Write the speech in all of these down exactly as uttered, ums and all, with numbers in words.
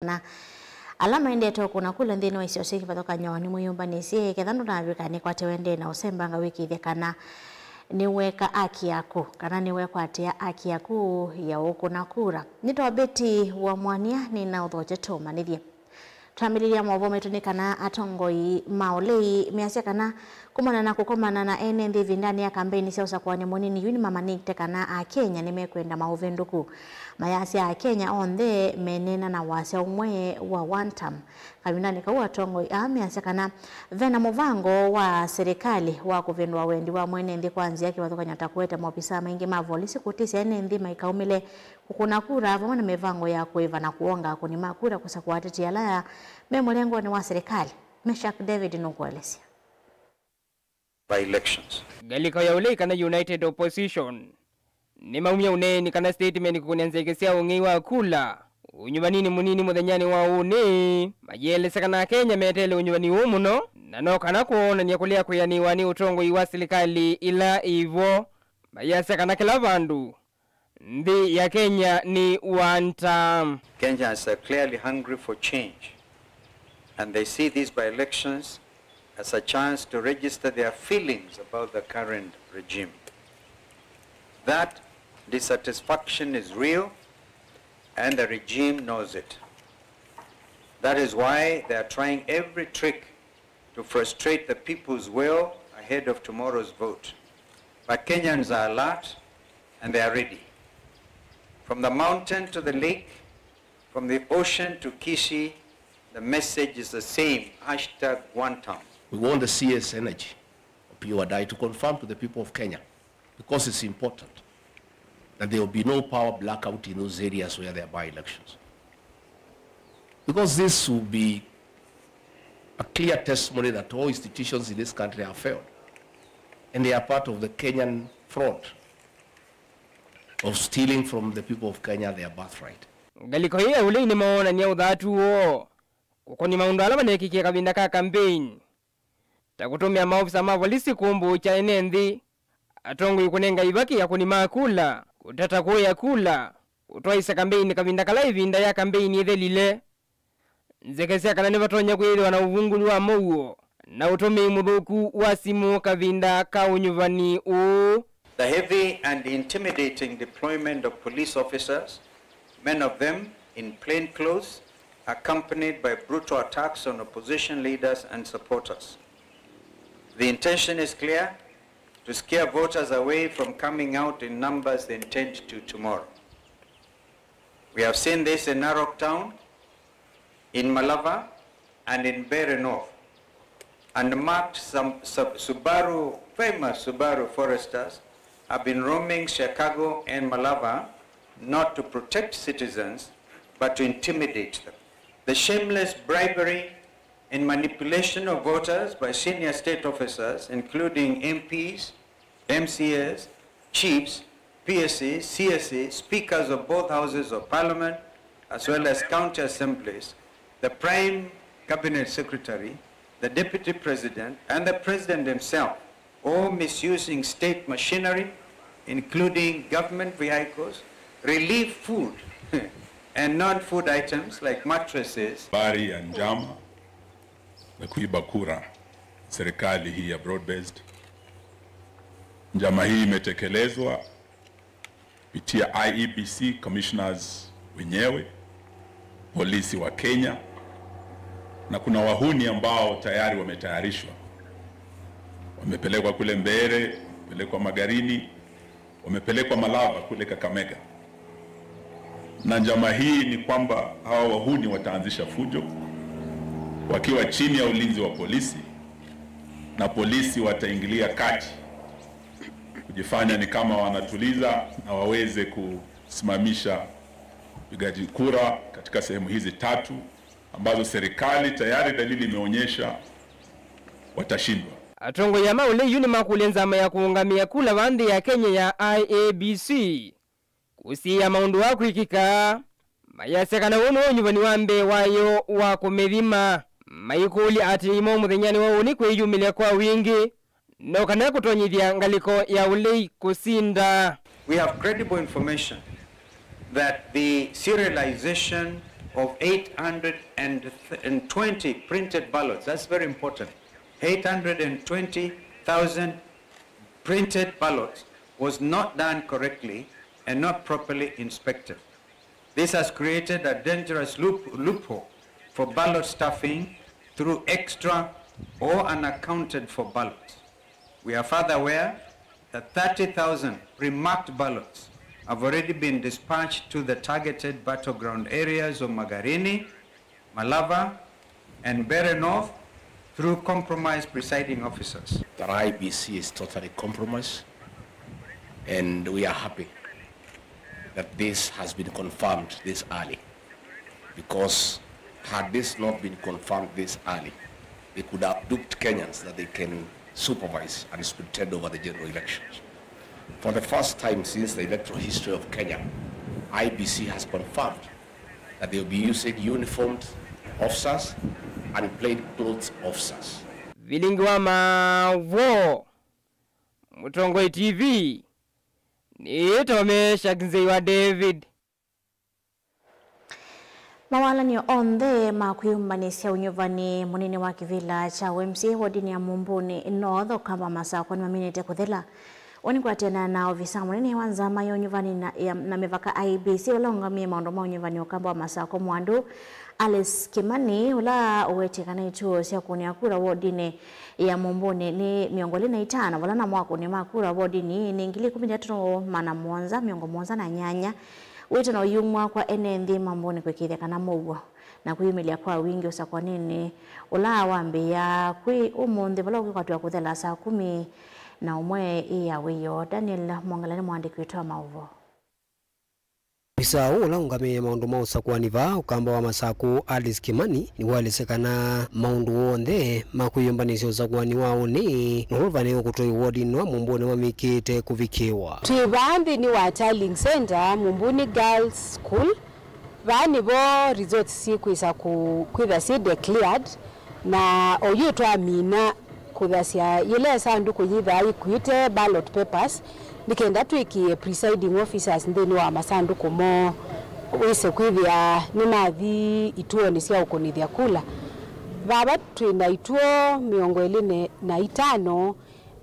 kana ala maendete ũkũna kula nthĩnĩ wa isio syĩ kĩvathũkany'o nĩmwĩyũmbanĩsye, ketha ndũnavika nĩkwate wendee na ũsembanga wĩkĩĩthye kana nĩweka aki yaku, kana nĩwekwatĩa aki yaku ya ũkũna kura. Nĩ Tobeti wa Mwania nĩnaũthokye tũmanĩthye. Twambĩlĩlya maũvoo maitũ nĩ kana atongoi ma ũlei measya kana kumana na kũkomana na ene nthĩ ĩvindanĩ ya kambeini sya ũsakũani mũnini yu nĩmamanĩte kana Akenya nĩmekwenda maũvĩndũku. Mayasya Akenya onthe meneena na wasya ũmwe wa one term. Kavindanĩ kau atongoi aa measya kana vena mũvango wa serikali wa kũvĩndũa wendi wa mwene nthĩ kwa nzĩa kĩvathũkany'o ta kũete maovisaa maingĩ ma volisi kũtĩsya ene nthĩ maikaumĩle kũkũna kura vamwe na mĩvango ya kũĩva na kũonga akũni ma kura kũsakũa ateti ala me mũlengonĩ wa serikali. Meshack David nũkũelesya. By elections. Ngalĩko ya ũlei kana United Opposition nĩmaumya ũneeni kana statement kũkũnĩa nzeke sya ũng'ei wa kula ũnyuvanĩnĩ mũnini mũthenyanĩ wa ũnĩ, mayĩelesya kana Akenya meteele ũnyuvani ũũ mũno, na no kana kwonany'a kũlea kwĩanĩwa nĩ ũtongoi wa silikalĩ ila ĩvo, mayasya kana kĩla vandũ nthĩ ya Kenya nĩ one term. Kenyans are clearly hungry for change, and they see these by-elections as a chance to register their feelings about the current regime. That dissatisfaction is real, and the regime knows it. That is why they are trying every trick to frustrate the people's will ahead of tomorrow's vote. But Kenyans are alert and they are ready. From the mountain to the lake, from the ocean to Kisii, the message is the same, hashtag one term. We want the C S Energy, Opiyo Wandayi, to confirm to the people of Kenya, because it's important, that there will be no power blackout in those areas where there are by-elections. Because this will be a clear testimony that all institutions in this country have failed. And they are part of the Kenyan fraud of stealing from the people of Kenya their birthright. Ngalĩko ĩĩ ya ũlei nĩmaonany'a ũthatu woo kũkũnĩ maũndũ ala manekĩkie kavinda ka kambeini, ta kũtũmĩa maovisa ma volisi kũmbũũkya ene nthĩ, atongoi kũnenga ivaki akũni ma kula, kũtata kũĩa kula, kũtwaĩsya kambeini kavinda kala ĩvinda ya kambeini ĩthelile, nzeke sya kana nĩvatonya kwĩthĩwa na ũvungũlu wa mũuo, na ũtũmĩi mũthũku wa simũ kavinda ka ũnyuvani ũũ. The heavy and intimidating deployment of police officers, many of them in plain clothes, accompanied by brutal attacks on opposition leaders and supporters. The intention is clear, to scare voters away from coming out in numbers they intend to tomorrow. We have seen this in Narok Town, in Malava, and in Mbeere North. Unmarked some, some Subaru, famous Subaru Foresters have been roaming Chicago and Malava not to protect citizens, but to intimidate them. The shameless bribery and manipulation of voters by senior state officers, including M Ps, M C As, chiefs, P S As, C S As, speakers of both houses of parliament, as well as county assemblies, the prime cabinet secretary, the deputy president, and the president himself, all misusing state machinery, including government vehicles, relief food, and non-food items like mattresses. Habari ya njama na kuiba kura, serikali hii ya broad-based. Njama hii imetekelezwa kupitia I E B C commissioners wenyewe, polisi wa Kenya, na kuna wahuni ambao tayari wametayarishwa. Wamepelekwa kule Mbeere, wamepelekwa Magarini, wamepelekwa Malava kule Kakamega. Na njama hii ni kwamba hawa wahuni wataanzisha fujo wakiwa chini ya ulinzi wa polisi, na polisi wataingilia kati kujifanya ni kama wanatuliza na waweze kusimamisha upigaji kura katika sehemu hizi tatu ambazo serikali tayari dalili imeonyesha watashindwa. Atongoi ma ũlei yu nĩmakũlya nzama ya kũũngamĩa kula va nthĩ ya Kenya ya I E B C kũsiĩĩa maũndũ aa kwĩkĩka, mayasya kana ũũ nĩw'o ũnyuvani wa mbee wayo wa kũmĩthima. Maikũlya atĩĩi moo mũthenyanĩ wa ũnĩ kwĩyumĩlya kwa wingĩ, no kana kũtonyethya ngalĩko ya ũlei kũsinda. We have credible information that the serialization of eight hundred and twenty printed ballots. That's very important. Eight hundred and twenty thousand printed ballots was not done correctly and not properly inspected. This has created a dangerous loop-, loophole for ballot stuffing through extra or unaccounted for ballots. We are further aware that thirty thousand pre-marked ballots have already been dispatched to the targeted battleground areas of Magarini, Malava, and Mbeere North through compromised presiding officers. That I E B C is totally compromised, and we are happy that this has been confirmed this early, because had this not been confirmed this early, they could have duped Kenyans that they can supervise and pretend over the general elections. For the first time since the electoral history of Kenya, I E B C has confirmed that they will be using uniformed officers and plain clothes officers. Vilingi wa maũvoo, Mũtongoi T V, nĩtome Shakzei wa David. Mawalany'o onthe ma kwĩyũmbanĩsya ũnyuvani mũnini wa kĩvĩla kya U M C A wodinĩ ya Mumbuni North, Ũkamba wa Masakũ, nĩmaminĩte kũthela. Ũũ nĩ kwatĩanana na ovisa mũnene wa nzama ya ũnyuvani na, ya, na mĩvaka I E B C, ũla ũngamĩe maũndũ ma ũnyuvani Ũkamba wa Masakũ Mwandu, Alice Kimani, ũla ũwetĩe kana ituo sya kũnĩa kura wodinĩ ya Mumbuni nĩ mĩongo ĩlĩ na itano, vala namo akũni ma kura wodinĩ nĩ ngili ikũmi na itatũ, maana mũonza, mĩongo mũonza na nyanya. Wĩtano ũyumw'a kwa ene nthĩ Mumbuni kũĩkĩĩthya kana mũuo na kwĩyumĩlya kwa wingĩ ũsakũaninĩ ũla wambĩĩa kwĩ ũmũnthĩ, vala ũkwĩkwatw'a kũthela saa kũmi na ũmwe ĩ ya wĩoo. Daniel Mwongela nĩ mũandĩki witũ wa maũvoo. Ovisaa ũũ ũla ũngamĩe maũndũ ma ũsakũani vaa Ũkamba wa Masakũ, Alice Kimani, nĩwaelesya kana maũndũ onthe ma kwĩyũmbanĩsya ũsakũani wa ũnĩ nũvũvanĩwe kũtwaiwa wodinĩ wa Mumbuni mamĩkĩĩte kũvikĩĩwa. Twĩ vaa nthĩnĩ wa Tiling Center, Mumbuni Girls School. Vaa nĩvo results syĩkwĩsa kũ-, kwĩtha syĩ declared, na oyu twamina kũthasya yĩla ĩsandũkũ yĩthaa yĩkuĩte ballot papers, nĩ kenda twĩkĩe presiding officers nthĩnĩ wa masandũkũ moo, wĩse kwĩthĩa nĩmathi ituonĩ sya ũkũnĩthya kula. Vava twĩ na ituo mĩongo ĩlĩ na itano,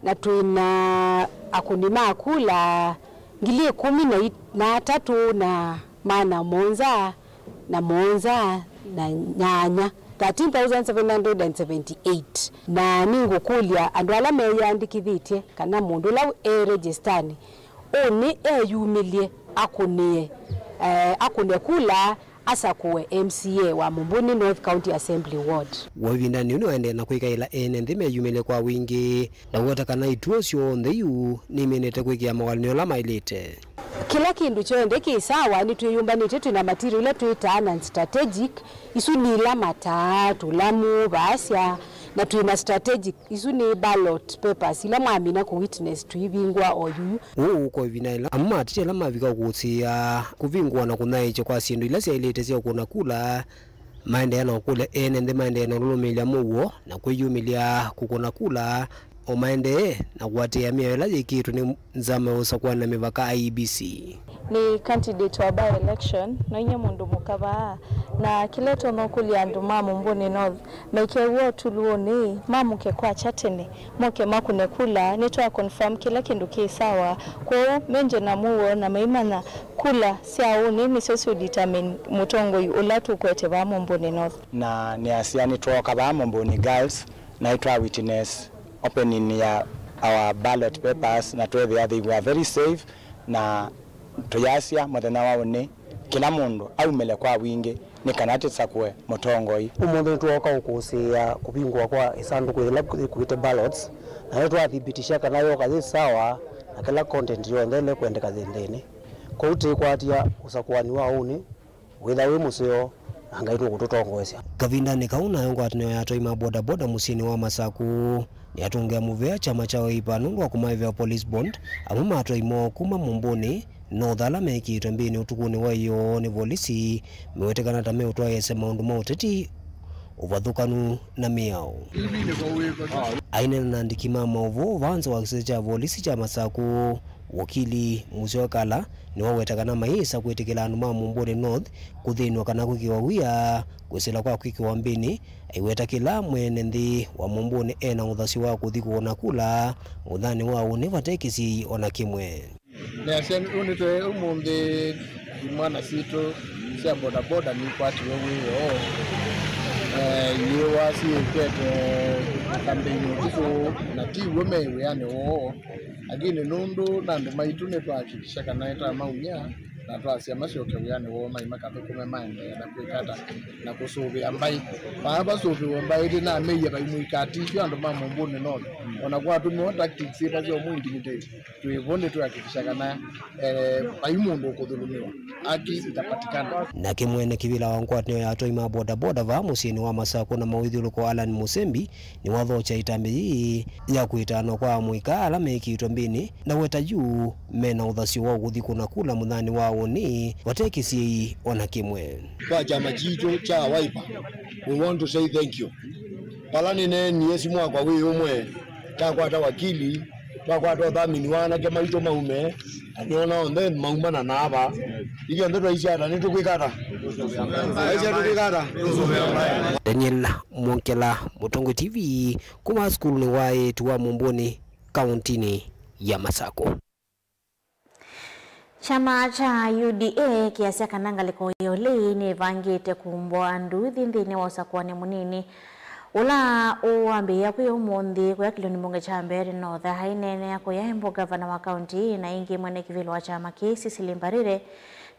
na twĩ na akũni ma kula ngili ĩkũmi na atatũ na maana mũonza na mũonza na nyanya, thirteen thousand seven hundred and seventy-eight. Na nĩngũkũlya andũ ala meyĩandĩkĩthĩtye kana mũndũ ũla e registanĩ ũnĩ eyumĩlye akũnĩe, eh, akũne kula asakũe M C A wa Mumbuni North County Assembly Ward. W'o ĩvindanĩ yĩu nĩwaendee na kwĩkaĩla ene nthĩ meyumĩlye kwa wingĩ na kũweta kana ituo syonthe yu nĩimenete kwĩkĩa mawalany'o ala maĩlĩte. Kĩla kĩndũ kyonthe kĩ sawa, nĩtwĩyũmbanĩtye, twĩ na material ila twĩtaa non-strategic, isu nĩ ila mataa, tũlamũ, vaasya, na twĩ na strategic, isu nĩ ballot papers ila mwamina kũ witness tũivingũa o yuyu. Ũu ũkwa ĩvinda ĩla amwe ma ateti ala mavika ũkũsĩĩa kũvingũwa na kũnyaĩĩkya kwa syĩndũ ila syaĩlĩte sya ũkũna kula, maendeea na ũkũlya ene nthĩ maendee na ũlũlũmĩĩlya mũuo na kwĩyumĩlya kũkũna kula, o maendee na kũatĩĩa mĩao ĩla yĩkĩĩtwe nĩ nzama ya ũsakũani na mĩvaka, I E B C. Nĩ candidate wa by-election, no inyie mũndũ mũka vaa, na kĩla ĩtonya ũkũlya andũ ma Mumbuni North, maikew'a ũtuluũnĩ, mamũke kwakya tene, moke makũne kula, nĩtwa confirm kĩla kĩndũ kĩ sawa. Kwoou menje na mũuo na maimanya kula sya ũnĩ nĩsyo siũ determine mũtongoi ũla tũkwete vaa Mumbuni North. Na nĩasya nĩtwooka vaa Mumbuni Girls, na nĩtwa witness opening ya our ballot papers, na twethĩa they were very safe, na tũyasya mũthenya wa ũnĩ kĩla mũndũ aumĩle kwa wingĩ nĩ kana tũsakũe mũtongoi. Ũmũnthĩ nĩtwooka ũkũsĩĩa kũvingũwa kwa ĩsandũkũ yĩla yĩkuĩte ballots, na nĩtwathibitisha kana yoka yĩ sawa na kĩla content yonthe ĩla ĩkwendeka yĩ nthĩnĩ. Kwoou tĩkwatya ũsakũani wa ũnĩ wĩtha wĩ mũseo, na Ngai nũkũtũtongoesya. Kavindanĩ kau, nayo ngwatanĩo ya atwai ma bodaboda mũsyĩnĩ wa Masakũ nĩyatũngĩa mũvea kyama kya Wiper nũndũ wa kũmaĩvĩa police bond amwe ma atwai moo kuma Mumbuni North ala mekĩĩtwe mbĩnĩ ũtukũnĩ wa ĩyoo nĩ volisi, mewetekana ta meũtwaĩĩsya maũndũ ma ũteti ũvathũkanu na mĩao. Aineena na andĩki ma maũvoo vaa nza wa kĩsese kya volisi kya Masakũ, wakili Musyoka Kala nĩwaweta kana mayĩsa kwĩtĩkĩla andũ ma Mũmbũnĩ North kũthĩnw'a kana kwĩkĩwa wia kwĩsĩla kwa kwĩkĩwa mbĩnĩ, aiweta kĩla mwene nthĩ wa Mũmbũnĩ e na ũthasyo wa kũthi kũkũna kula mũthanĩ wa ũnĩ vate kĩsiĩi o na kĩmwe. Nĩasya ũnĩtwe ũmũnthĩ imwana sitũ sya bodaboda nikwatiwe wĩoo. Eh, yĩwa syĩkwete kambĩini ũtukũ na ti w'o me wĩanĩ woo, lakini nũndũ na andũ maitũ nĩtwahakikisha kana nĩtwamaumya na twasya masyoke wĩanĩ woo mai makathũkũme maendeea na kwĩka ata na kũsũvĩa mbaĩ. Vaa vasũvĩwe mbaĩ ndĩnameie vai mũikatithyo andũ ma Mũmbũnĩ North, ona kwatũmĩwa tactics ĩtasyo mũ intimidate. Twĩ vo nĩtwĩhakikisha kana, eh, vai mũndũ ũkũthulumiwa, haki itapatikana. Nake mwene kĩvĩla wa ngwatanĩo ya atwai ma bodaboda vaa mũsyĩnĩ wa Masakũ na mawĩthyũlũko, Allan Mũsembi, nĩwathokya ĩtambya yĩĩ ya kwĩtanwa kwa amũika ala mekĩĩtwe mbĩnĩ, na weta yu mena ũthasyo wa kũthi kũna kula mũthanĩ wa ũnĩ vate kĩsiĩi o na kĩmwe. Kwa kyama kitũ kya Wiper, we want to say thank you. Vala nĩneenie simũ wakwa wĩ ũmwe, kyakwata wakili, twakwata ũthamini wa anake maitũ maume, na nĩona onthe maumana na ava. Ithyonthe twaisya ata? Nĩtũkwĩka ata? Twaisya tũkwĩka ata? Daniel Mwongela, Mũtongoi T V, kuma sukulunĩ wa eĩtu wa Mũmbũnĩ, kauntinĩ ya Masakũ. Kyama kya U D A kĩasya kana ngalĩko ya ũlei nĩvangĩte kumbwa nduthi nthĩnĩ wa ũsakũani mũnini ũla ũambĩĩa kwĩ ũmũnthĩ kũya kĩlĩonĩ mbunge kya Mbeere North. Aineenea kũya embũ ngavana wa kaunti ĩĩ na ĩngĩ mwene kĩvĩla wa kyama kĩĩ Cecily Mbarire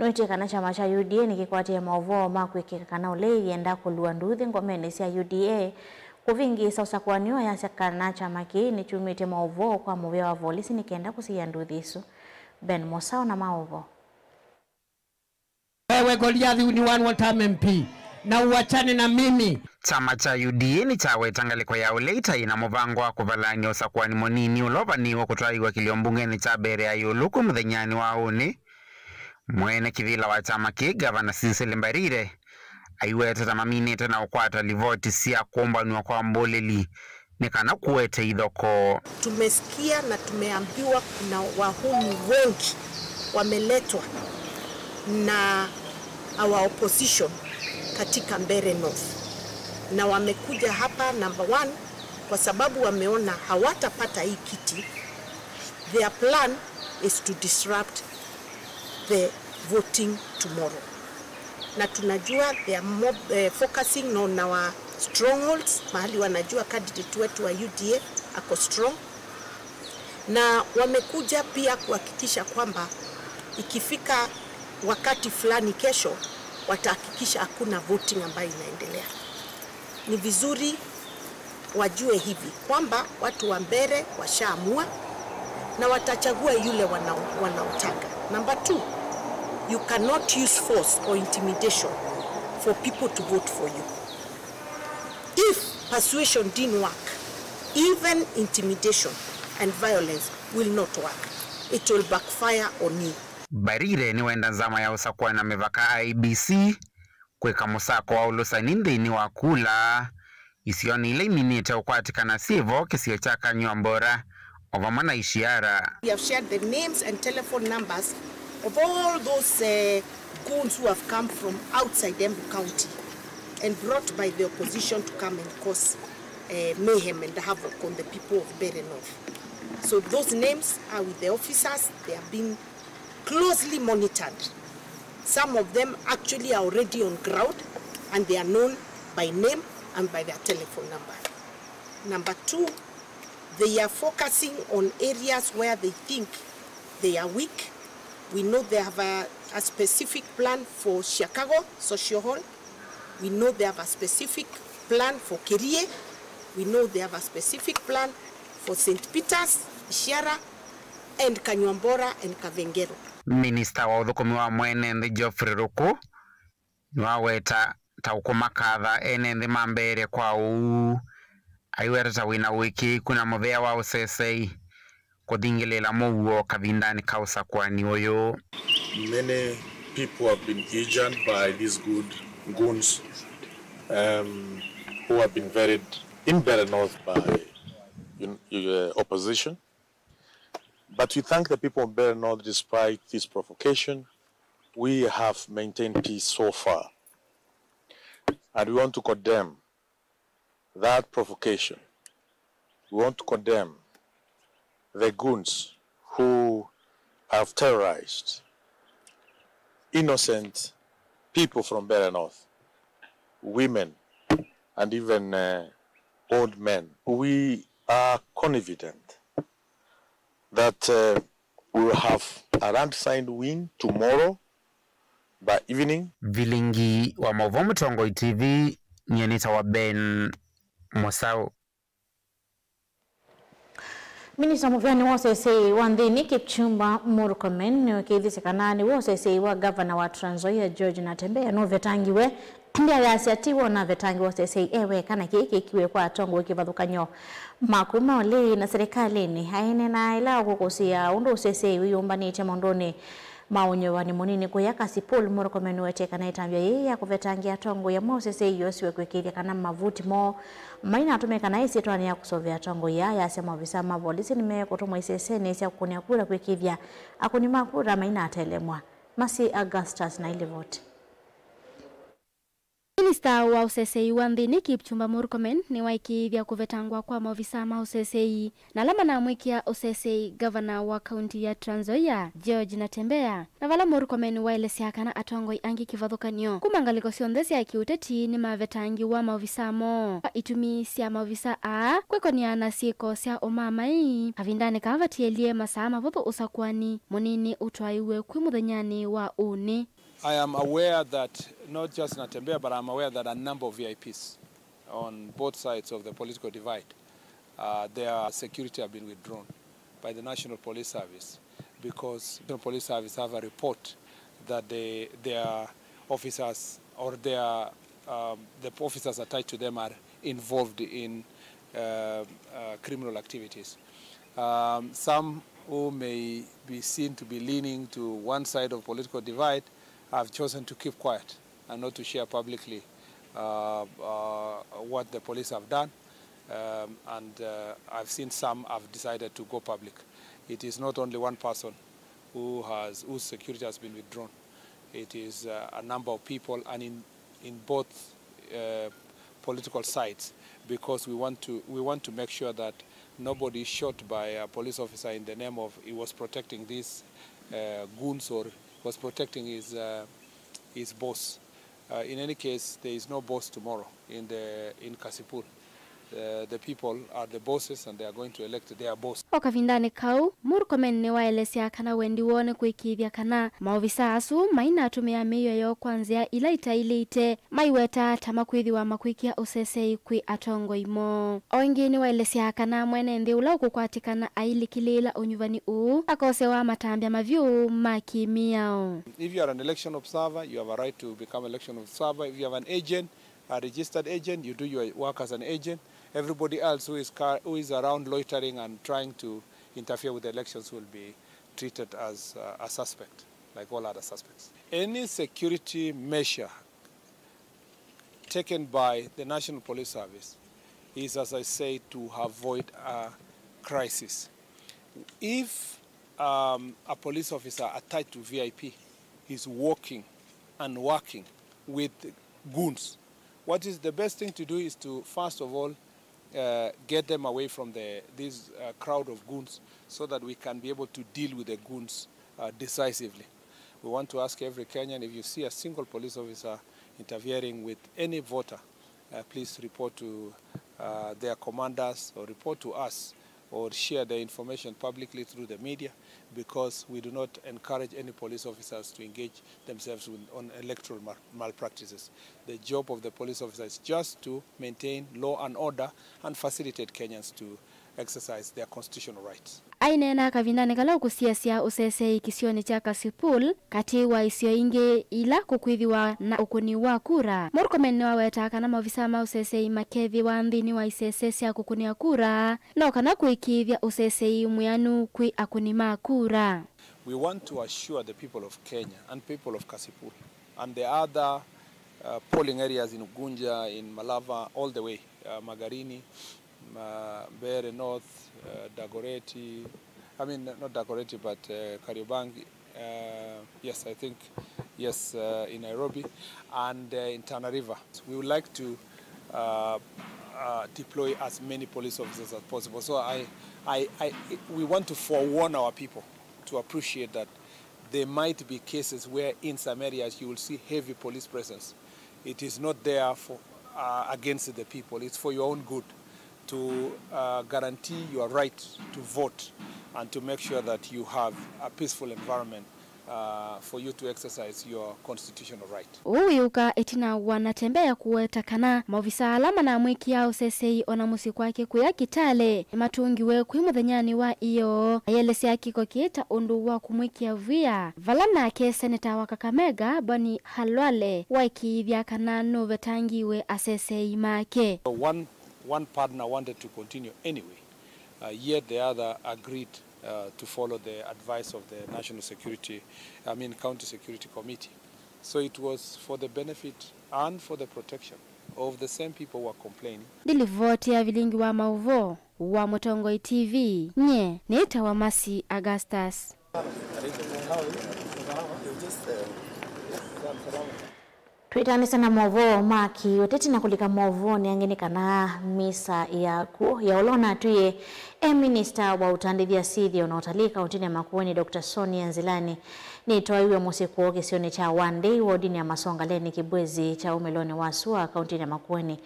nĩwetie kana kyama kya U D A nĩkĩkwatĩe maũvoo ma kwĩkĩka kana ũlei yenda kũlua nduthi ngomenĩ sya U D A kũvĩngĩĩsa ũsakũani ũũ, ayasya kana kyama kĩĩ nĩkyumĩtye maũvoo kwa mũvĩa wa volisi nĩ kenda kũsiĩĩa nduthi isu. Ben Mosao na maũvoo. Wewe Goliathi, ni one one time M P na uachane na mimi. Kyama kya U D A nĩkyaweta ngalĩko ya ũlei ta ĩna mũvango wa kũvalany'a ũsakũani mũnini ũla ũvanĩĩwe kũtwaĩwa kĩlĩo mbungenĩ kya Mbeere ya ĩũlũ kwĩ mũthenyanĩ wa ũnĩ. Mwene kĩvĩla wa kyama kĩĩ, Ngavana Cecily Mbarire, aiweta ta maminĩte na ũkwata livoti sya kũmbanw'a kwa mbũlĩli nĩ kana kũete ithokoo. Tumesikia na tumeambiwa kuna wahuni wengi wameletwa na our opposition katika Mbeere North, na wamekuja hapa, number one, kwa sababu wameona hawatapata hii kiti. Their plan is to disrupt the voting tomorrow. Na tunajua they are more, eh, focusing on our strongholds, mahali wanajua candidate wetu wa U D A ako strong. Na wamekuja pia kuhakikisha kwamba ikifika wakati fulani kesho, watahakikisha hakuna voting ambayo inaendelea. Ni vizuri wajue hivi kwamba watu wa Mbeere washaamua na watachagua yule wana-, wanaotaka. Number two, you cannot use force or intimidation for people to vote for you. If persuasion didn't work, even intimidation and violence will not work. It will backfire on you. Mbarire nĩwenda nzama ya ũsakũani na mĩvaka I E B C kwĩka mũsako wa ũlũsani nthĩnĩ wa kula isionĩ ila iminĩte ũkwatĩkana syĩ vo kĩsio kya Kanyuambora o vamwe na Ishiara. We have shared the names and telephone numbers of all those, eh, goons who have come from outside Embu County and brought by the opposition to come and cause, eh, mayhem and havoc on the people of Mbeere North. So those names are with the officers. They have been closely monitored. Some of them actually are already on ground and they are known by name and by their telephone number. Number two, they are focusing on areas where they think they are weak. We know they have a, a specific plan for Chicago Social Hall. We know they have a specific plan for Kerie. We know they have a specific plan for Saint Peter's, Ishiara, and Kanyuambora and Kavengero. Minista wa ũthũkũmi wa mwene nthĩ Geoffrey Ruku nĩwaweta ta ũkũmakatha ene nthĩ ma Mbeere kwa ũu. Aiweta ta wĩna ũĩkĩĩku na mũvea wa ũsesei kũthingĩlĩĩla mũuo kavindanĩ ka ũsakũani ũyũ. Many people have been injured by these good goons. Um, who have been varied in Mbeere North by, uh, opposition. But we thank the people of Mbeere North despite this provocation. We have maintained peace so far. And we want to condemn that provocation. We want to condemn the goons who have terrorized innocent people from Mbeere North, women, and even, uh, old men. We are confident that, uh, we will have a landslide win tomorrow by evening. Vilingi wa maũvoo Mũtongoi T V, nyie nĩtawa Ben Mũsaũ. Minista mũvĩanĩ wa ũseseĩ wa nthĩnĩ Kipchumba Murkomen nĩwĩkĩĩthisye kana nĩwe ũseseĩ wa ngavana wa Trans Nzoia George Natembeya nũvetangiwe. Ĩndĩ ayasya ti we ũnavetangiwe ũseseĩ e weka, na kĩĩ kĩkiwe kwa atongoi kĩvathũkany'o ma kuma ũlĩi na silikalĩnĩ. Aineena ĩla ũkũkũsĩĩa ũndũ ũseseĩ wĩyũmbanĩtye maũndũnĩ ma ũnyuvani mũnini kũya Kasipul, Murkomen nĩwetie kana ĩtambya yĩĩ ya kũvetangĩa atongoi amwe ũseseĩ yosiwe kwĩkĩĩthya kana mavuti moo mainatũmĩka na ĩsyĩtwanĩ ya kũseũvya atongoi aa. Ayasya maovisa ma volisi nĩmekũtũmwa isesenĩ sya kũkũnĩa kura kwĩkĩĩthya akũni ma kura mainatelemwa. Mercy Augustus na ilivoti. Minista wa ũseseĩ wa nthĩnĩ Kipchumba Murkomen nĩwaĩkĩĩthya kũvetangwa kwa maovisa ma ũseseĩ na ala manamwĩkĩa ũseseĩ ngavana wa kaunti ya Trans Nzoia, George Natembeya. Na vala Murkomen waelesya kana atongoi angĩ kĩvathũkany'o kuma ngalĩko syonthe sya kĩũteti nĩmavetangiwa maovisa moo kwa itumi sya maovisa aa kwĩkonea na syĩko sya ũmamai, kavindanĩ kaa vatielye masaa mavũthũ ũsakũani mũnini ũtwaĩwe kwĩ mũthenyanĩ wa ũnĩ. I am aware that not just Natembeya, but I'm aware that a number of V I Ps on both sides of the political divide, uh, their security have been withdrawn by the National Police Service because the National Police Service have a report that they, their officers or their, um, the officers attached to them are involved in, uh, uh, criminal activities. Um, some who may be seen to be leaning to one side of political divide have chosen to keep quiet and not to share publicly, uh, uh, what the police have done. Um, and, uh, I've seen some have decided to go public. It is not only one person who has, whose security has been withdrawn. It is, uh, a number of people, and in, in both, uh, political sides, because we want to, we want to make sure that nobody is shot by a police officer in the name of he was protecting these, uh, goons or was protecting his, uh, his boss. Uh, in any case, there is no boss tomorrow in the, in Kasipul. Uh, the people are the bosses and they are going to elect their boss. O kavindanĩ kau, Murkomen nĩwaelesya kana wendi woo nĩ kũĩkĩĩthya kana maovisa asu mainatũmĩa mĩio yoo kwa nzĩa ila itaĩlĩte, maiwetaa ta makwĩthĩwa makwĩkĩa ũseseĩ kwĩ atongoi moo. O ĩngĩ nĩwaelesya kana mwene nthĩ ũla ũkũkwatĩkana ailikĩlĩĩla ũnyuvani ũũ akosewa matambya mavyũ ma kĩmĩao. If you are an election observer, you have a right to become election observer. If you have an agent, a registered agent, you do your work as an agent. Everybody else who is car, who is around loitering and trying to interfere with the elections will be treated as, uh, a suspect, like all other suspects. Any security measure taken by the National Police Service is, as I say, to avoid a crisis. If, um, a police officer attached to V I P is walking and working with goons, what is the best thing to do is to, first of all, uh, get them away from the, this, uh, crowd of goons so that we can be able to deal with the goons, uh, decisively. We want to ask every Kenyan, if you see a single police officer interfering with any voter, uh, please report to, uh, their commanders or report to us or share the information publicly through the media, because we do not encourage any police officers to engage themselves with, on electoral mal-, malpractices. The job of the police officer is just to maintain law and order and facilitate Kenyans to exercise their constitutional rights. Aineena kavindanĩ kala ũkũsiasya ũseseĩ kĩsionĩ kya Kasipul, katĩ wa isio ingĩ ila kũkwĩthĩwa na ũkũni wa kura, Murkomen nĩwawetaa kana maovisa ma ũseseĩ makethĩwa nthĩnĩ wa isese sya kũkũnĩa kura, no kana kũĩkĩĩthya ũseseĩ mwĩanu kwĩ akũni ma kura. We want to assure the people of Kenya and people of Kasipul and the other, Uh, polling areas in Ugunja, in Malava, all the way, uh, Magarini, uh, Mbeere North, uh, Dagoretti, I mean, not Dagoretti, but, uh, Kariobangi, uh, yes, I think, yes, uh, in Nairobi, and, uh, in Tana River. We would like to, uh, uh, deploy as many police officers as possible. So I, I, I, we want to forewarn our people to appreciate that there might be cases where in some areas you will see heavy police presence. It is not there for, uh, against the people. It's for your own good to, uh, guarantee your right to vote and to make sure that you have a peaceful environment, uh, for you to exercise your constitutional right. Ũu wĩũka ĩtina wa Natembeya kũweta kana maovisa ala manamwĩkĩaa ũseseĩ ona mũsyĩ kwake kũya Kitale nĩmatũngiwe kwĩ mũthenyanĩ wa ĩoo, ayelesya kĩko kĩĩ ta ũndũ wa kũmwĩkĩa via, vala nake seneta wa Kakamega, Boni Khalwale, waĩkĩĩthya kana nũvetangiwe aseseĩ make. One, one partner wanted to continue anyway, uh, yet the other agreed, uh, to follow the advice of the National Security, I mean, County Security Committee. So it was for the benefit and for the protection of the same people who are complaining. Ndilivoti ya vilingi wa maũvoo wa Mũtongoi T V, nye nĩtawa Mercy Augustus. Twĩtanĩsya na maũvoo ma kĩũteti na kũlika maũvoonĩ angĩ nĩ kana misa ya kw'o ya ũla ũnatwĩe e minista wa ũtandĩthya syĩthĩo na ũtalii kaũntĩnĩ ya Makueni, Doctor Sonia Nzilani, nĩtwaiwe mũsyĩ kwoo kĩsionĩ kya Wandei, wodinĩ ya Masongaleni, Kibwezi kya ũmĩlonĩ wa sua kaũntĩnĩ ya Makueni.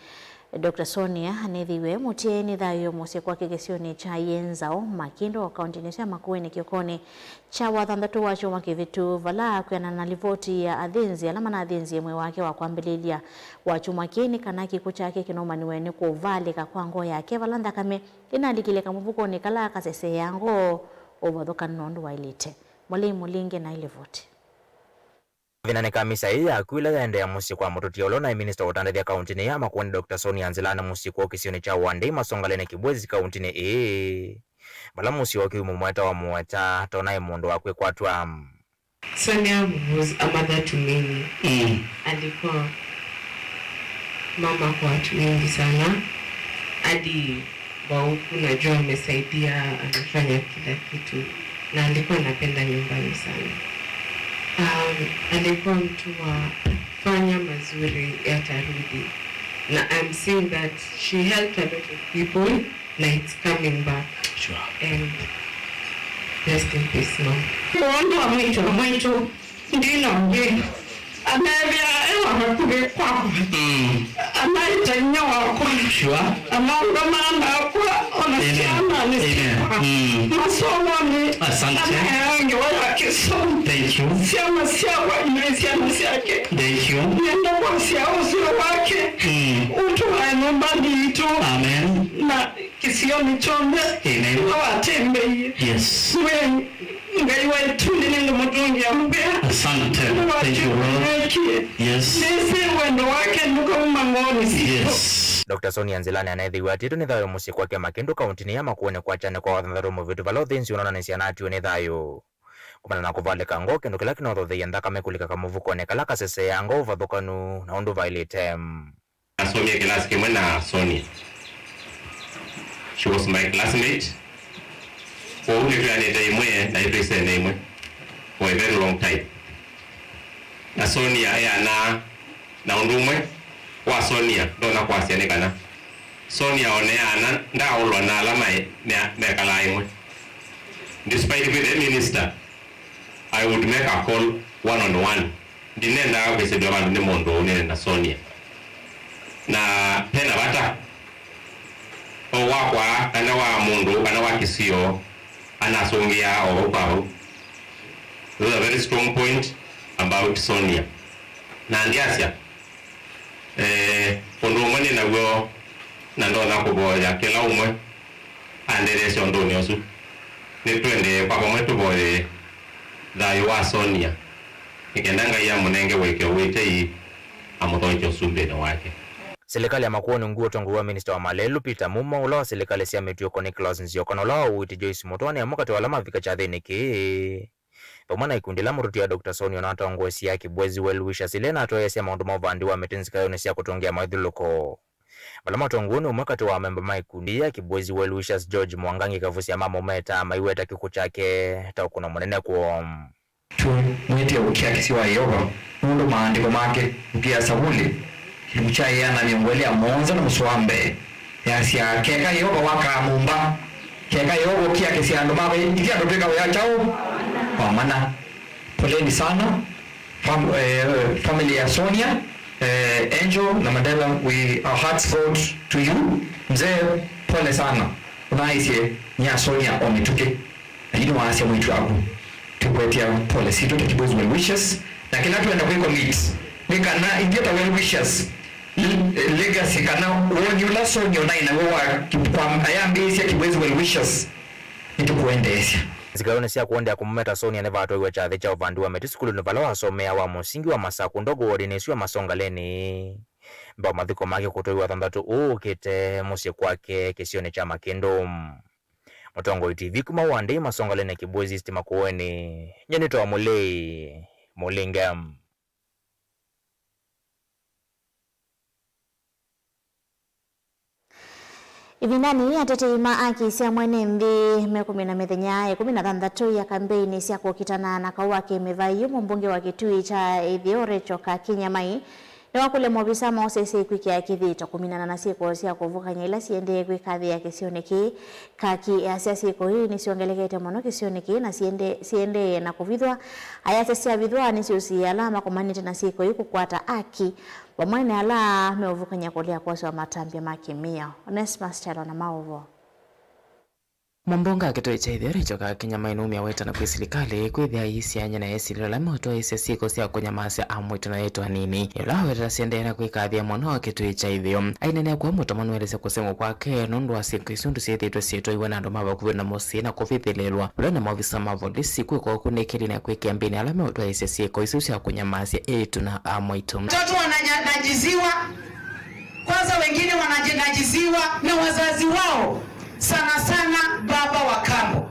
Doctor Sonia nĩthĩiwe mũtyaĩe nĩ thayũ mũsyĩ kwake kĩsionĩ kya Yenzao, Makindo, kaũntĩnĩ ĩsu ya Makueni, kĩokonĩ kya Wathanthatũ wa kyumwa kĩvĩtu, vala kwĩanana na livoti ya athĩnzi ala manathĩnzie mwĩĩ wake wa kwambĩlĩlya wa kyumwa kĩĩ, nĩ kana kĩkw'ũ kyake kĩnaumanĩwe nĩ kũvalĩka kwa ngoo yake, vala nthakame ĩnalikile kamũvukonĩ kala kaseseaa ngoo ũvathũkanu na ũndũ waĩlĩte. Mwalei Mũlinge na ilivoti. Thĩnanĩ ka misa ĩĩ yaku ĩla yaendeea mũsyĩ kwa mũtũtia ũla ũnaĩ minista wa ũtandĩthya kaũntĩnĩ ya Makueni, Doctor Sonia Nzilani, mũsyĩ kwoo kĩsionĩ kya Wandei, Masongaleni, Kibwezi, kaũntĩnĩ ĩĩ, vala mũsyĩ wake wĩ mũmweta wa mũweta, ta ũnaĩ mũndũ wa kwĩkwatw'a. Sonia was a mother to many. Mm. Alikuwa mama kwa watu wengi sana. Hadi wa huku najua amesaidia, amefanya kila kitu. Na alikuwa anapenda nyumbani sana. Um, alikuwa mtu wa fanya mazuri yatarudi. Na I'm seeing that she helped a lot of people. Na it's coming back. Sure. And rest in peace, mom. Kwondũ wa mwĩĩtu wa mwaitũ, ndina ũngĩ. Amethĩa e wa vakuvĩ kwakwa. Mm. Anaĩta inyia wakwa. Sure. Amaũndũ ma ndakwa, ona syana nĩ syakwa. Mm. Masomoni, asante, anaea ngewa ya kĩsomo. Thank you. Syana syakwa, ina syana syake. Thank you. Nenda kwasya ũseo wake. Mm. Ũtũae nyũmbanĩ itũ. Amen. Na kĩsionĩ kyonthe. Amen. Ĩla watembeie. Yes. We Ngai waitũ, nĩnĩngũmũtũngĩa mũvea. Asante. Thank you, Lord. Nĩwatw'ĩkie. Yes. Nĩsĩ wendo wake ndũkauma ngoonĩ sitũ. Yes. Doctor Sonia Nzilani aneethĩiwe atiĩtwe nĩ thayũ mũsyĩ kwake Makindo, kaũntĩnĩ ya Makueni, kwakyanĩ kwa Wathanthatũ mũvĩtu, vala ũthĩnzi ũnonanĩsya anatiwe nĩ thayũ. Kumana na kũvalĩka ngoo, kĩndũ kĩla kĩnothotheie nthakame kũlika kamũvukonĩ kala kaseseaa ngoo ũvathũkanu na ũndũ vaĩlĩte. Nasomie kĩlasi kĩmwe na Sonia. She was my classmate. Kwoou nĩtwĩanĩte ĩmwe na nĩtwĩsene ĩmwe for a very long time. Na Sonia eanaa na ũndũ ũmwe wa Sonia ndonya kwasya nĩ kana Sonia oneaa ana ndaaũlwa na ala maĩ, mea-, mekalaa ĩmwe. Despite kwĩthĩa e minister, I would make a call one on one. Ndinendaa kwĩsĩlw'a vandũ nĩ mũndũ ũũ, nĩnenda Sonia. Na pena vata o wakwa kana wa mũndũ kana wa kĩsio, anasũngĩaa o vau kwa vau. Those are very strong point about Sonia. Na ndyasya, eh, ũndũ ũmwe nĩ naw'o na ndonya kũvoya kĩla ũmwe andetheesya ũndũnĩ ũsu. Nĩtũendee kwa vamwe tũvoye thayũ wa Sonia, nĩ kenda Ngai amũnenge ũĩkĩĩo wĩ tei, amũthoekye ũsumbĩnĩ wake. Silikalĩ ya Makueni Nguu ũtongoew'a minista wa malelũ Peter Mumo, ũla wa silikalĩ sya mĩtũĩko Nicholas Nzioka, na ũla wa ũiiti Joyce Mutua nĩ amwe katĩ wa ala mavika kyathĩnĩ kĩĩ. Vamwe na ikundi ĩla mũtũtia Doctor Sonia ũnatongoesya Kibwezi Well Wishers ĩla ĩnatwaĩĩsya maũndũ ma ũvandi wa mĩtĩ nzikaĩonĩ sya kũtũngĩa mawĩthyũlũko. Vala matongoi nĩ ũmwe katĩ wa amemba ma ikundi ya Kibwezi Well Wishers, George Mwangangi Kavusya, mamũmeta maiweta kĩkw'ũ kyake ta ũkũno mũnene kwoo. Tũmwĩtĩe ũkiakisyo wa Yeova, nũndũ maandĩko make, mbuku ya Savuli, kĩlungu kya ĩana na mĩongo ĩlĩ ya mũonza na mũsoa wa mbee, yasya, keka Yeova wakaa nyũmba, keka Yeova ũkiakisya andũ make, ithyĩ andũ twĩka wĩa kyaũ? Wa mana. Poleni sana, fam, eh, family ya Sonia, eh, Angel na Mandela, we, our hearts go to you. Mzee, pole sana. Ũnaaisye nĩ ya Sonia o mĩtũkĩ. Na yu nĩwaasya mwĩĩtu waku. Tũkwetya pole sitũ ta Kibwezi Well Wishers. Na kĩla twenda kwĩ commit nĩ kana ithyĩ ta Well Wishers, l-, legacy kana woni ũla Sonia ũnaĩ naw'o wa ki-, kwa ayambĩĩsya Kibwezi Well Wishers, nĩtũkũendeesya. Nzikaĩonĩ sya kũendeea kũmũmeta Sonia nĩvatwaiwe kyathĩ kya ũvandi wa mĩtĩ sukulunĩ vala wasomeaa wa mũsingi wa Masaku Ndogo wodinĩ ĩsu ya Masongaleni. Mbee wa mathiko make kũtwaiwa thanthatũ ũũ ũkĩte mũsyĩ kwake kĩsionĩ kya Makĩndũ. Mũtongoi T V kuma Wandei Masongaleni Kibwezi East Makueni, nyie nĩtawa Mũlei Mũlinge. Ĩvindanĩ yĩĩ, atetei ma aki sya mwene nthĩ mekumina mĩthenya ĩkũmi na thanthatũ ya kambeini sya kũkitana na kaũ wa kĩmĩvai. Yu mũmbunge wa Kitui kya Ĩtheo Rachel Kakinya Mai nĩwakũlya maovisa ma ũsyaĩĩsya kwĩkĩa kĩthito kũminana na syĩko sya kũvukany'a ila siendee kwĩkathĩa kĩsionĩ kĩĩ. Kaki easya syĩko ii nĩsyongelekete mũno kĩsionĩ kĩĩ na siende-, siendee na kũvithwa. Ayasya syavithwa nĩsyũsiĩe ala makomanĩte na syĩko ii kũkwata aki, vamwe na ala meũvukany'a kũlea kwoswa matambya ma kĩmĩao. Onesmus Kyalo na maũvoo. Mũmbunge wa Kitui kya Ĩtheo Rachel Kakinya Mai nũumya wĩtano kwĩ silikalĩ kwĩthĩa ĩisyaany'a na esilĩlo ala meũtwaĩĩsya syĩko sya kũnyamaasya amwĩtũ na eĩtu anini. Ĩla awetete siendee na kwĩkathĩa mũno Kitui kya Ĩtheo. Aineenea kwa mũtũmanu elesya kũseng'wa kwake nũndũ wa syĩko isu nũndũ syĩthĩĩtwe syĩtwaiwe na andũ ma vakuvĩ na mũsyĩ na kũvithĩlĩlwa. Ũla na maovisa ma volisi kwĩka ũkunĩkĩli na kwĩkĩa mbĩnĩ ala meũtwaĩĩsya syĩko isu sya kũnyamaasya eĩtu na amwĩtũ. Watoto wananyanajiziwa. Kwanza wengine wanajinajiziwa na wazazi wao, sana sana baba wa kambo.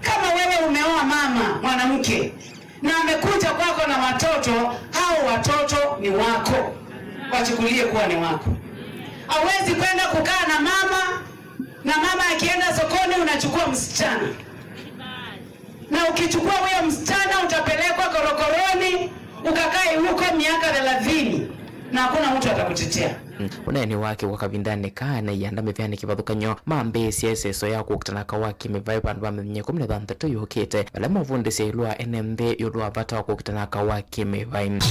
Kama wewe umeoa mama mwanamke na amekuja kwako na watoto, hao watoto ni wako, wachukulie kuwa ni wako. Hauwezi kwenda kukaa na mama, na mama akienda sokoni unachukua msichana. Na ukichukua huyo msichana utapelekwa korokoroni, ukakae huko miaka thelathini na hakuna mtu atakutetea. Ũneeni wake wa kavindanĩ kaa na ianda mĩvĩanĩ kĩvathũkany'o mambĩĩsye ĩseso ya kũkitana kaũ wa kĩmĩvaĩ vandũ va mĩthenya ĩkũmi na thanthatũ yũkĩte, vala mavundĩsye ĩũlũ wa ene nthĩ ĩũlũ wa vata wa kũkitana kaũ wa kĩmĩvaĩ.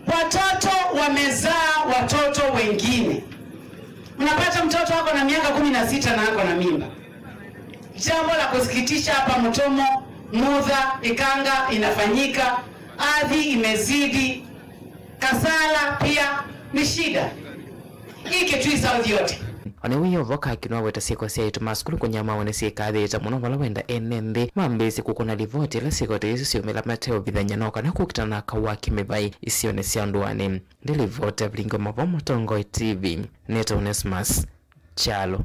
Watoto wamezaa watoto wengine. Unapata mtoto ako na miaka kumi na sita na ako na mimba. Jambo la kusikitisha, hapa Mutomo, Mutha, Ikanga inafanyika, Athi imezidi, Kasala pia ni shida. Hii Kitui South yote. Ona wĩ o vo, Kakinya nĩwaweta syĩko sya eĩtu ma sukulu kũnyamawa nĩsyĩkathĩĩte mũno vala wenda ene nthĩ mambĩĩsye kũkũna livoti ila syĩko ta isu syumĩla mateũvithany'a no kana kũkitana na kaũ wa kĩmĩvaĩ isionĩ sya ndũanĩ. Ndilivoti Avilingi wa Mavo, Mũtongoi T V, nĩtawa Onesmus Kyalo.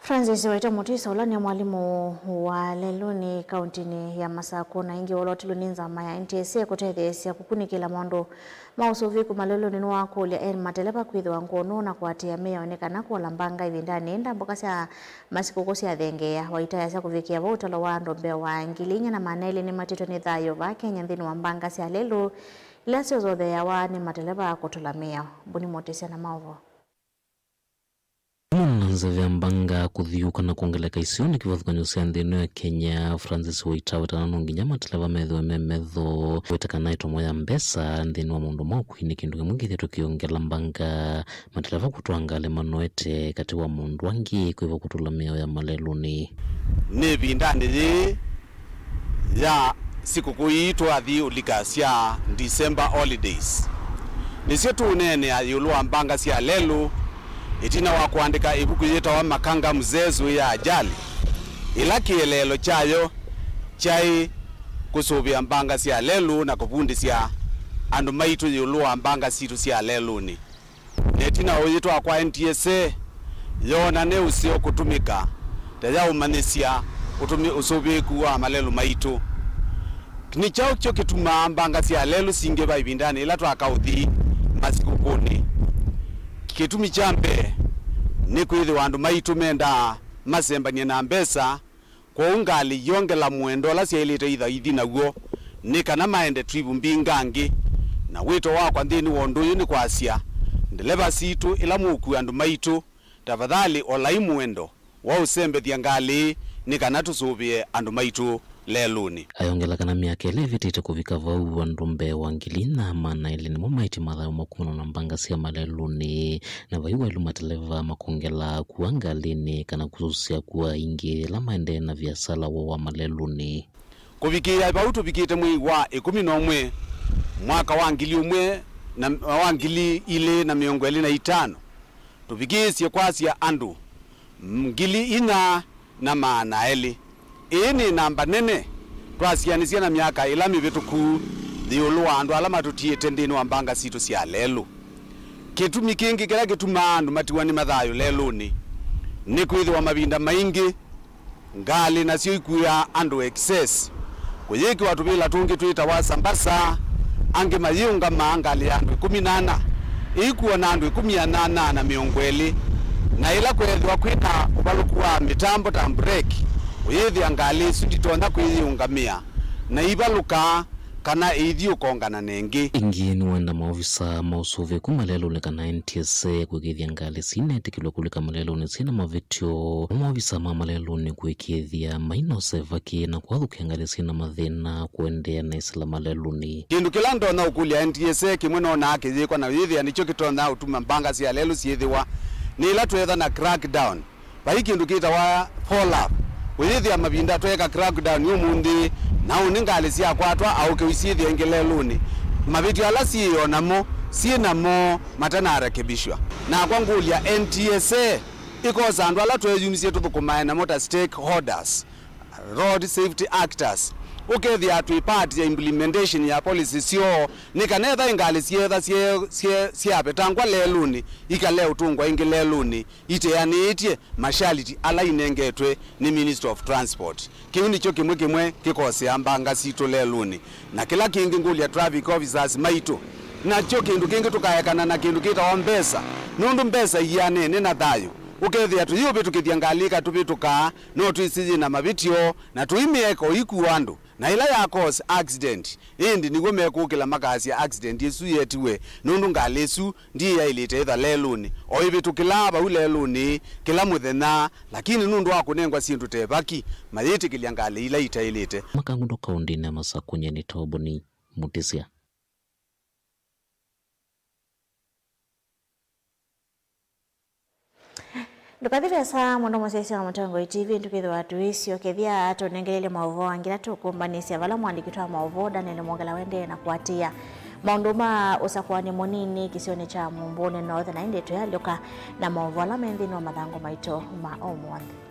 Francis Waitũ Mũtisa, ũla nĩ mwalimũ wa lelũnĩ kauntinĩ ya Masakũ na ĩngĩ ũlotilwe nĩ nzama ya N T S A kũtetheesya kũkunĩkĩla maũndũ ma ũsũvĩku malelũnĩ, nĩwakũlya ene mateleva kwĩthĩwa ngũnũ na kũatĩĩa mĩao nĩ kana kũola mbanga ĩvindanĩ ĩndĩ mboka sya masikũkũ syathengeea. Waitũ ayasya kũvikĩa vau ũtalo wa andũ mbee wa ngili inya na maana elĩ nĩmatĩtwe nĩ thayũ vaa Kenya nthĩnĩ wa mbanga sya lelũ ila syozotheeawa nĩ mateleva kũtũla mĩao. Mbuni Mũtĩsya na maũvoo. Vamwe na nzeve ya mbanga kũthiũũka na kwongeleka isionĩ kĩvathũkany'o sya nthĩ ĩno ya Kenya, Francis Waitũ aweta kana no nginya mateleva methĩwe me metho. Aweta kana ĩtomo ya mbesa nthĩnĩ wa maũndũ ma ũkui nĩ kĩndũ kĩmwe kĩthĩĩtwe kĩongela mbanga. Mateleva kũtwaa ngalĩ manoete katĩ wa maũndũ angĩ kwĩva kũtũla mĩao ya malelũnĩ. Nĩ ĩvindanĩ yĩĩ ya sikũkũ ii twathi ũlika sya December holidays. Nĩsyo tũũneenea ĩũlũ wa mbanga sya lelũ ĩtina wa kũandĩka ĩvuku yĩtawa Makanga Mzee Zuia Ajali, ĩla kĩeleelo kyayo kyaĩ kũsũvĩa mbanga sya lelũ na kũvundĩsya andũ maitũ ĩũlũ wa mbanga sitũ sya lelũnĩ. na ĩtina ũyĩtwaa kwa N T S A yoona nĩ ũseo kũtũmĩka ta ya ũmanyĩsya ũtũmi-, ũsũvĩĩku wa malelũ maitũ. Nĩ kyaũ kyo kĩtumaa mbanga sya lelũ singĩva ĩvindanĩ yĩla twaka ũthi masikũkũnĩ? Kĩtumi kya mbee nĩ kwĩthĩwa andũ maitũ mendaa masembany'e na mbesa, kwoou ngalĩ iongela mũendo ũla syaĩlĩte itha ithi naw'o nĩ kana maende trip mbingangĩ. Na wĩto wakwa nthĩnĩ wa ũndũ ũyũ nĩ kwasya ndeleva sitũ, ĩla mũũkua andũ maitũ, tafadhali olai mũendo wa ũsembethya ngalĩ nĩ kana tũsũvĩe andũ maitũ lelũnĩ. Ayongela kana myaka ĩla ĩvĩtĩte kũvika vau, andũ mbee wa ngili inya maana elĩ nĩmo maĩtye mathayũ ma kumana na mbanga sya malelũnĩ, na vai waĩlu mateleva makongela kua ngalĩnĩ kana kũsusya kua ingĩ ĩla maendee na viasala woo wa malelũnĩ. Kũvikĩĩa vau tũvikĩte mwei wa ĩkũmi na ũmwe mwaka wa ngili ũmwe na, wa ngili ilĩ na mĩongo ĩlĩ na itano, tũvikĩĩsye kwasya andũ ngili inya na maana elĩ. Ĩĩ nĩ namba nene twasianĩsya na myaka ĩla mĩvĩtũku ĩũlũ wa andũ ala matũtiĩte nthĩnĩ wa mbanga sitũ sya lelũ. Kĩtumi kĩngĩ kĩla kĩtumaa andũ matiwa nĩ mathayũ lelũnĩ nĩ kwĩthĩwa mavinda maingĩ ngalĩ nasyo ikuaa andũ excess, kũyĩkĩwa tũvĩla tũngĩ twĩtawa sambasa, angĩ mayĩũngamaa ngalĩ ya andũ ĩkũmi na ana ĩikuwa na andũ ĩkũmi na ana na mĩongo ĩlĩ, na ĩla kweethĩwa kwĩ na ũvalũku wa mĩtambo ta mbureki, ũyĩthĩa ngalĩ isu nditonya kwĩyĩũngamĩa na ivalũkaa kana ĩithi ũkongana na ĩngĩ. Ĩngĩ nĩwenda maovisa ma ũsũvĩku malelũnĩ kana N T S A kũĩkĩĩthya ngalĩ sinetĩkĩlwe kũlika malelũnĩ syĩna mavĩtyo. Maovisa ma malelũnĩ kũĩkĩĩthya mainosevaki na kũathũkĩa ngalĩ syĩna mathĩna kũendeea na ĩsila malelũnĩ. Kĩndũ kĩla ndonya ũkũlya N T S A kĩmwe nonaa kĩyĩkwa na wĩthĩa nĩkyo kĩtonya ũtuma mbanga sya lelũ syĩthĩwa nĩ ĩla tweetha na crackdown. Vai kĩndũ kĩtawa follow up. Ũyĩthĩa mavinda tweeka crackdown ũmũnthĩ, na ũnĩ ngalĩ syakwatwa aũke ũisyĩthĩa ĩngĩ lelũnĩ. Mavĩtyo ala syĩo namo, syĩ namo matanarekebishwa. Nakwa ngũlya N T S A ĩkosa andũ ala tweeyumisye tũthũkũmae namo ta stakeholders, road safety actors, ũkethĩa twĩ part ya implementation ya policy syoo, nĩ kana ethĩwa ngalĩ syeetha sye-, sye-, syavetangwa lelũnĩ, ikalee ũtũngwa ĩngĩ lelũnĩ iteanĩĩtye masharti ala inengetwe nĩ Ministry of Transport. Kĩu nĩkyo kĩmwe kĩmwe kĩkosea mbanga sitũ lelũnĩ. Na kĩla kĩngĩ ngũlya traffic officers maitũ, nakyo kĩndũ kĩngĩ tũkaekana na kĩndũ kĩtawa mbesa, nũndũ mbesa ianene na thayũ. Ũkethĩa tũyĩũvĩtũkĩthya ngalĩ ikatũvĩtũkaa, no twĩsĩ yĩ na mavĩtyo, na tũimĩeka ũikua andũ. Na ĩla ya cause accident, ĩndĩ nĩw'o mekũkĩla makasya accident ĩsu yetiwe, nũndũ ngalĩ ĩsu ndiyaĩlĩte ĩtha lelũnĩ. O ĩvĩtũkĩlaa vau lelũnĩ kĩla mũthenya, lakini nũndũ wa kũnengwa syĩndũ ta ĩvaki, mayĩtĩkĩlya ngalĩ ila itaĩlĩte. Makangundo kaũndĩnĩ ya Masakũ, nyie nĩ Toboni Mutisya. Ndũkathi vesa mũndũ mũsyaĩĩsya wa Mũtongoi T V, tũkĩthĩwa tũisyokethya tũnengelelye maũvoo angĩ ĩla tũkũmbanĩsya vala mũandĩki wa maũvoo Daniel Mwongela wendee na kũatĩĩa maũndũ ma ũsakũani mũnini kĩsionĩ kya Mũmbũnĩ North, na ĩndĩ tũyalyũka na maũvoo ala me nthĩnĩ wa mathangũ maitũ ma ũmũnthĩ.